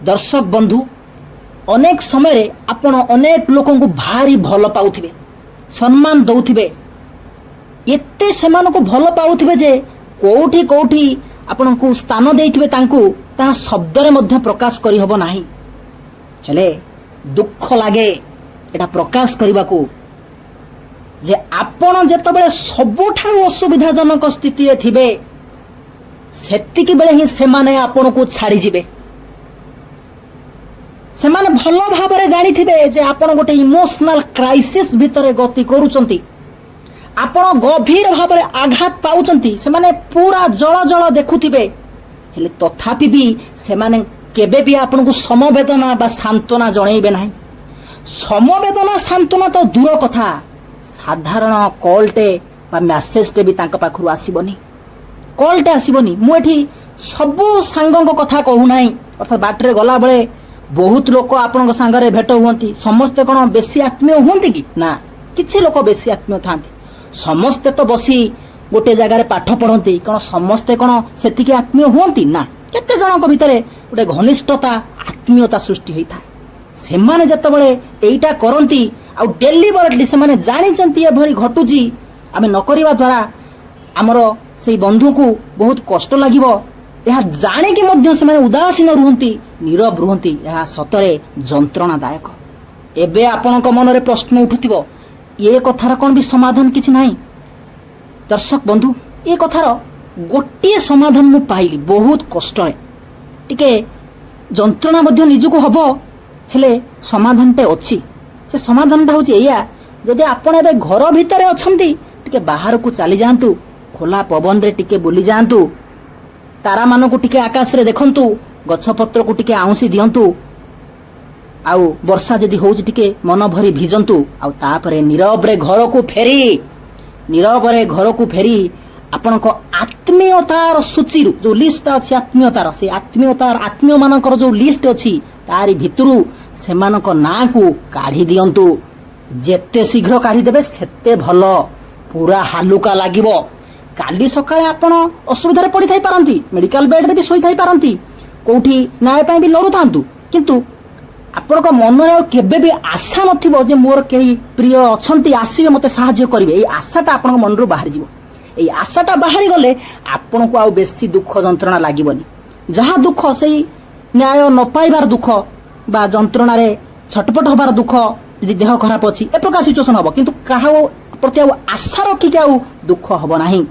ଦର୍ଶକ ବନ୍ଧୁ, ଅନେକ ସମୟରେ ଆପଣ ଅନେକ ଲୋକଙ୍କୁ ଭାରି ଭଲ ପାଉଥିବେ, ସମ୍ମାନ ଦେଉଥିବେ, ଏତେ ସେମାନଙ୍କୁ ଭଲ ପାଉଥିବେ ଯେ କୋଉଠି କୋଉଠି ଆପଣଙ୍କୁ ସ୍ଥାନ ଦେଇଥିବେ ତାଙ୍କୁ, ତାହା ଶବ୍ଦରେ ମଧ୍ୟ ପ୍ରକାଶ କରିହେବ ନାହିଁ। ହେଲେ ଦୁଃଖ ଲାଗେ ଏଟା ପ୍ରକାଶ କରିବାକୁ ଯେ ଆପଣ ଯେତେବେଳେ ସବୁଠାରୁ ଅସୁବିଧାଜନକ ସ୍ଥିତିରେ ଥିବେ, ସେତିକି ବେଳେ ହିଁ ସେମାନେ ଆପଣଙ୍କୁ ଛାଡ଼ିଯିବେ। ସେମାନେ ଭଲ ଭାବରେ ଜାଣିଥିବେ ଯେ ଆପଣ ଗୋଟେ ଇମୋସନାଲ କ୍ରାଇସିସ୍ ଭିତରେ ଗତି କରୁଛନ୍ତି, ଆପଣ ଗଭୀର ଭାବରେ ଆଘାତ ପାଉଛନ୍ତି। ସେମାନେ ପୁରା ଜଳ ଜଳ ଦେଖୁଥିବେ, ହେଲେ ତଥାପି ବି ସେମାନେ କେବେ ବି ଆପଣଙ୍କୁ ସମବେଦନା ବା ସାନ୍ତ୍ୱନା ଜଣେଇବେ ନାହିଁ। ସମବେଦନା, ସାନ୍ତ୍ୱନା ତ ଦୂର କଥା, ସାଧାରଣ କଲ୍ଟେ ବା ମେସେଜଟେ ବି ତାଙ୍କ ପାଖରୁ ଆସିବନି, କଲ୍ଟେ ଆସିବନି। ମୁଁ ଏଠି ସବୁ ସାଙ୍ଗଙ୍କ କଥା କହୁନାହିଁ। ଅର୍ଥାତ୍ ବାଟରେ ଗଲାବେଳେ ବହୁତ ଲୋକ ଆପଣଙ୍କ ସାଙ୍ଗରେ ଭେଟ ହୁଅନ୍ତି। ସମସ୍ତେ କ'ଣ ବେଶୀ ଆତ୍ମୀୟ ହୁଅନ୍ତି କି? ନା, କିଛି ଲୋକ ବେଶୀ ଆତ୍ମୀୟ ଥାନ୍ତି। ସମସ୍ତେ ତ ବସି ଗୋଟେ ଜାଗାରେ ପାଠ ପଢ଼ନ୍ତି, କ'ଣ ସମସ୍ତେ କ'ଣ ସେତିକି ଆତ୍ମୀୟ ହୁଅନ୍ତି? ନା, କେତେ ଜଣଙ୍କ ଭିତରେ ଗୋଟେ ଘନିଷ୍ଠତା, ଆତ୍ମୀୟତା ସୃଷ୍ଟି ହୋଇଥାଏ। ସେମାନେ ଯେତେବେଳେ ଏଇଟା କରନ୍ତି ଆଉ ଡେଲିବରେଟଲି ସେମାନେ ଜାଣିଛନ୍ତି ଏଭଳି ଘଟୁଛି, ଆମେ ନ କରିବା ଦ୍ୱାରା ଆମର ସେଇ ବନ୍ଧୁକୁ ବହୁତ କଷ୍ଟ ଲାଗିବ, ଏହା ଜାଣିକି ମଧ୍ୟ ସେମାନେ ଉଦାସୀନ ରୁହନ୍ତି, ନୀରବ ରୁହନ୍ତି। ଏହା ସତରେ ଯନ୍ତ୍ରଣାଦାୟକ। ଏବେ ଆପଣଙ୍କ ମନରେ ପ୍ରଶ୍ନ ଉଠୁଥିବ, ଏ କଥାର କ'ଣ ବି ସମାଧାନ କିଛି ନାହିଁ? ଦର୍ଶକ ବନ୍ଧୁ, ଏ କଥାର ଗୋଟିଏ ସମାଧାନ ମୁଁ ପାଇଲି ବହୁତ କଷ୍ଟରେ। ଟିକେ ଯନ୍ତ୍ରଣା ମଧ୍ୟ ନିଜକୁ ହବ, ହେଲେ ସମାଧାନଟେ ଅଛି। ସେ ସମାଧାନଟା ହେଉଛି ଏଇଆ, ଯଦି ଆପଣ ଏବେ ଘର ଭିତରେ ଅଛନ୍ତି, ଟିକେ ବାହାରକୁ ଚାଲି ଯାଆନ୍ତୁ, ଖୋଲା ପବନରେ ଟିକେ ବୁଲି ଯାଆନ୍ତୁ, ତାରାମାନଙ୍କୁ ଟିକେ ଆକାଶରେ ଦେଖନ୍ତୁ, ଗଛପତ୍ରକୁ ଟିକେ ଆଉଁସି ଦିଅନ୍ତୁ, ଆଉ ବର୍ଷା ଯଦି ହଉଛି ଟିକେ ମନ ଭରି ଭିଜନ୍ତୁ। ଆଉ ତାପରେ ନୀରବରେ ଘରକୁ ଫେରି ଆପଣଙ୍କ ଆତ୍ମୀୟତାର ସୂଚୀରୁ ଯୋଉ ଲିଷ୍ଟଟା ଅଛି ଆତ୍ମୀୟତାର, ସେଇ ଆତ୍ମୀୟତାର ଆତ୍ମୀୟମାନଙ୍କର ଯୋଉ ଲିଷ୍ଟ ଅଛି, ତାରି ଭିତରୁ ସେମାନଙ୍କ ନାଁକୁ କାଢି ଦିଅନ୍ତୁ। ଯେତେ ଶୀଘ୍ର କାଢିଦେବେ ସେତେ ଭଲ, ପୁରା ହାଲୁକା ଲାଗିବ। କାଲି ସକାଳେ ଆପଣ ଅସୁବିଧାରେ ପଡ଼ିଥାଇ ପାରନ୍ତି, ମେଡିକାଲ ବେଡ୍ରେ ବି ଶୋଇଥାଇ ପାରନ୍ତି, କୋଉଠି ନ୍ୟାୟ ପାଇଁ ବି ଲଢୁଥାନ୍ତୁ, କିନ୍ତୁ ଆପଣଙ୍କ ମନରେ ଆଉ କେବେ ବି ଆଶା ନଥିବ ଯେ ମୋର କେହି ପ୍ରିୟ ଅଛନ୍ତି, ଆସିବେ, ମୋତେ ସାହାଯ୍ୟ କରିବେ। ଏଇ ଆଶାଟା ଆପଣଙ୍କ ମନରୁ ବାହାରିଯିବ। ଏଇ ଆଶାଟା ବାହାରି ଗଲେ ଆପଣଙ୍କୁ ଆଉ ବେଶୀ ଦୁଃଖ ଯନ୍ତ୍ରଣା ଲାଗିବନି। ଯାହା ଦୁଃଖ ସେଇ ନ୍ୟାୟ ନ ପାଇବାର ଦୁଃଖ ବା ଯନ୍ତ୍ରଣାରେ ଛଟପଟ ହବାର ଦୁଃଖ, ଯଦି ଦେହ ଖରାପ ଅଛି, ଏ ପ୍ରକାର ସିଚୁଏସନ ହବ, କିନ୍ତୁ କାହା ପ୍ରତି ଆଉ ଆଶା ରଖିକି ଆଉ ଦୁଃଖ ହବ ନାହିଁ।